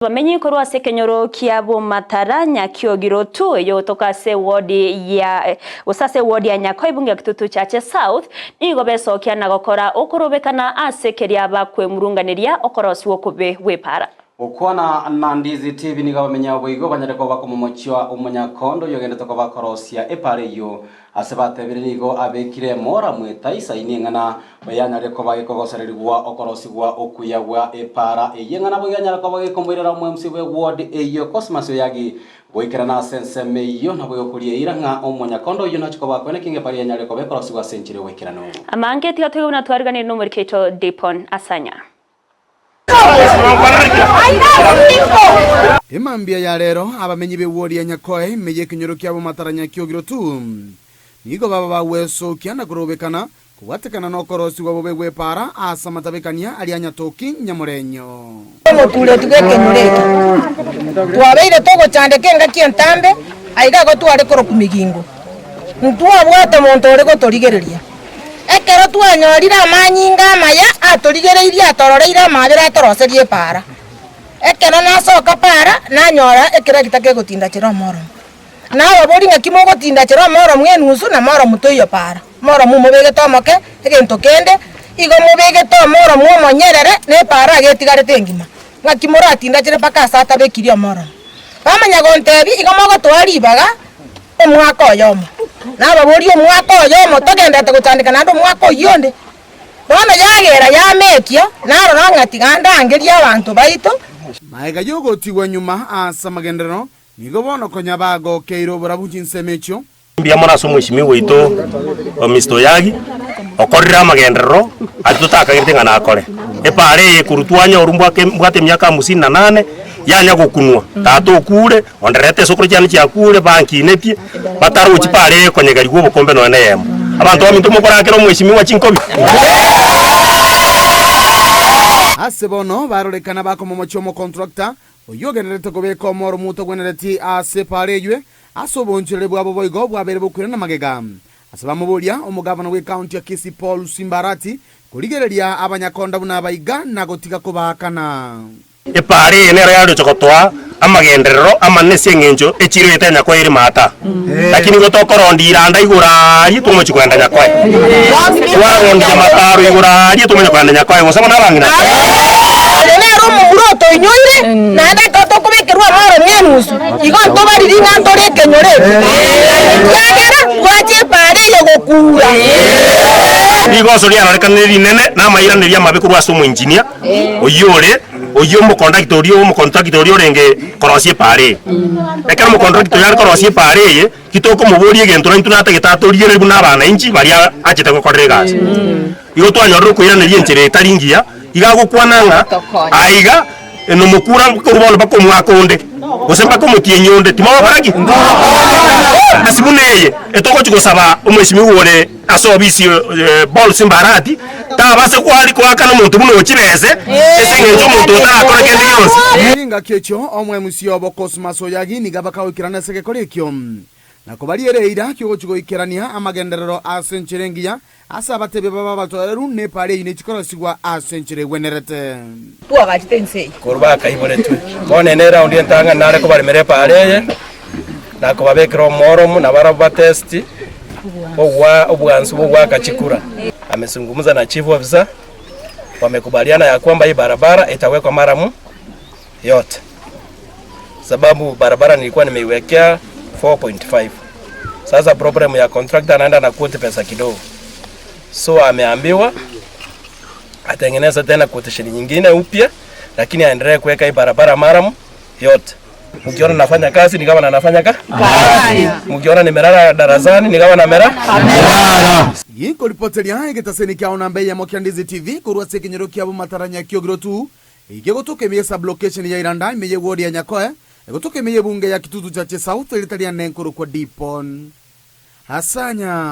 Bamenyi korwa ase ekenyoro kia Bomatara, Nyakiogiro tu, eyogotoka ase ewodi ya gose ase ewodi ya Nyakoe bunge ya Kitutu Chache South, nigo besokia na gokora okorobekana ase keria bakwemurunganeria okorosiwa okobe gw'epaara. Gokwana na Ndizi TV nigo abamenyi abo boigo banyare koba bakomomochia omonyakondo oyogendete koba akorosia epaara eyio. Ase batebire nigo abekire Moramu etaisaini eng'ana oyanyare koba gekogosererigwa okorosigwa okuya gwa epaara eyio eng'ana boigo yanyare koba gekomoirera omwemsi bwe ward eyio Cosmas Oyagi goikerana ase ensemo eyio naboigo koria eira ng'a omonyakondo oyio nache koba akoene ki ng'epara yanyare koba ekorosigwa ase enchera y'oboikeranu. Amange tiga toigwe buna twariganirie nomoriki oito Dipon Asanya. Emambia ya rero abamenyi b'ewodi ya Nyakoe ime y'ekenyoro kiabo Mataranya Kiogiro tu nigo baba bagwesokia na korobekana kobwatekana nokorosigwa bobe gw'epaara ase amatabekania aria Nyatoki Nyamorenyo. Omotureti bw'ekenyoro eke, twabeire togochandeka engaki entambe, aiga igo tware korokwa Migingo. Ntwabwate monto ore gotorigereria. Ekero twanyorire amanyinga amaya atorigereirie atororeire amaabera atoroserie epaara. Ekero nasoka paara, nanyora ekeregita kegotinda-chera omoromo. Nababoria, Ng'aki mogotinda-chera omoromo enusu na moromo toiyo paara? Moromo mobegete omoke, egento kende, igo mobegete omoromo omonyerere, na epaara iga etigarete engima. Ng'aki moratindachere mpaka ase atabekirie omoromo? Bamanya gontebia, Igo mogotoa ribaga omwaka oyomo. Nababoria, Omwaka oyomo togenderete gochandeka naende omwaka oyio onde? Bono yagera yamekia, narora ng'a tiga ndangerie abanto baito. Magega y'ogotigwa nyuma ase amagenderero, nigo bono konya bagokeire oborabu chinsemo echio. Mbuya mono ase omweshimiwa oito Mister Oyagi, okorire amagenderero aria totakagerete ng'a nakore. Epaara eye korwa twanyorwa mbwake mbwate emiaka hamsini na nane, yanya gokunwa, tata okure, ondererete esokoro chiane chiakure, bankinetie, batarochi paara eye ekonyegerigwa obokombe nonya na eyemo. Abanto baminto mokorakera omweshimiwa chinkobi? Ase bono barorekana bakomomochia omokontrakta oyio ogendererete kobeka omoro motagwenereti ase epaara eywe, Ase obonchoreri bwabo boigo bwabeire bokoirana magega. Ase bamoboria, omogavana bw'ecounty ya Kisii Paul Simba Arati korigereria abanyakonda buna abaiga na gotiga kobaakana. Epaara eye nero yaroche gotoa amagenderero amanene ase eng'encho echiro eye tari Nyakoe ere maata. Lakini igo tokorondia iranda igoro aaria tomochie kogenda Nyakoe. Twarondia mataro igoro aaria tomochie kogenda Nyakoe gose bono abang'ina. Oyo nere omomura otoinyoire, naende ekero tokobekerwa amoro ng'enusu, igo ntobariri ng'a ntore ekenyoro eke, ekiagera bwacha epaara eye gokuura. Rigoso riarorekanire rinene na amairanerio amabe korwa ase omoinjinia oyio ore oyio omokondakta oria omokontrakta oria orenge korosia epaara eye. Ekero omokontrakta oyo are korosia epaara eye, titokomoboria egento naintwe natagete atorigererie buna abanainchi baria achete gokorera egasi. Igo twanyorire okoiraneria enchera etari ngiya, iga agokwana ng'a aiga nomokura korwa bono mpaka omwaka onde, gose mpaka omotienyi onde, timogokora ki? Ase buna eye, etogochi gosaba omweshimiwa ore ase obisi Paul Simbarati, tabase kwari koakana omonto buna oyo chibese, ase eng'encho omonto otarakora kende gionsi. Chingaki echio omwemusi obo Cosmas Oyagi nigo abakagoikerana ase egekora ekio, na kobariera eira ki'ogochia goikerania amagenderero ase enchera engiya ase abatebia babo abatoereru, na epaara eyio nechikorosigwa ase enchera egwenerete. Twagachete ense eye. Korwa bakaiboretwe. Bono ene eraundi entang'ani nare kobaremera epaara eye, na kobabekera omworomu, na barabwo batesti ogwa obwansu bw'ogoaka chikura. Amezungumza na chief officer, wamekubaliana ya kwamba hii barabara itawekwa maramu yote sababu barabara nilikuwa nimeiwekea 4.5 sasa problem ya contractor anaenda na quote pesa kidogo so ameambiwa atengeneze tena quotation nyingine upya lakini aendelee kuweka hii barabara maramu yote Mkiona nafanya kazi ni kama na nafanya ka? Kazi. Mkiona nimelala darasani ni kama namera? Ginkoripoteria egetaseni kiao namba eyemo kia Ndizi TV korwa ase ekenyoro kia Bomataranya Kiogiro tu Eke gotoka ime ye sub-location ya Iranda ime ye ward ya Nyakoe, egotoka ime ye bunge ya Kitutu Chache South erita riane nkorokwa Dipon Asanya.